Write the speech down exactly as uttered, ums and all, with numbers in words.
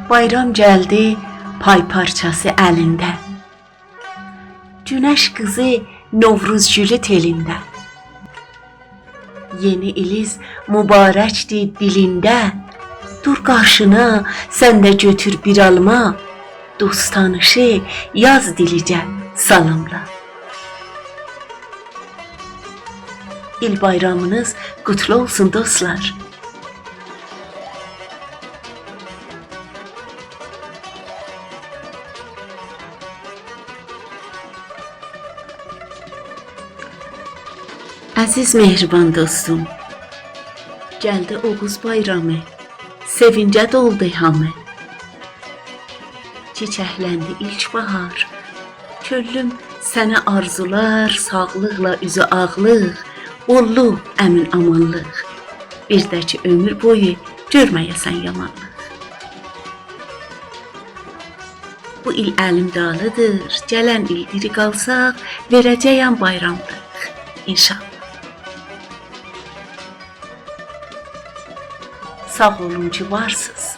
بایرام گلدی پای پارچاسی الینده، گونش قیزی نوروز گولو تئلینده. یئنی ایلیز مبارکدیر دیلینده، دور قارشینا، سن ده گؤتور بیر آلما، دوست تانیشی یاز دیلیجه سالاملا. ایل بایرامینیز قوتلو اولسون، دوستلار. عزیز مهربان دوستوم، گلدی اوغوز بایرامی، سئوینجه دولدو هامی. چیچکلندی ایلک باهار، کؤنلوم سنه آرزولار، ساغلیقلا اوزو آغلیق، بوللوق، امین-آمانلیق. بیر ده کی، عؤمور بویو گؤرمه‌یه‌سن یامانلیق. بو ایل الیم دالیدیر، گلن ایل دیری قالساق، وئره‌جه‌یم بایراملیق، ان‌شاءالله. ساغ اولون کی، وارسینیز.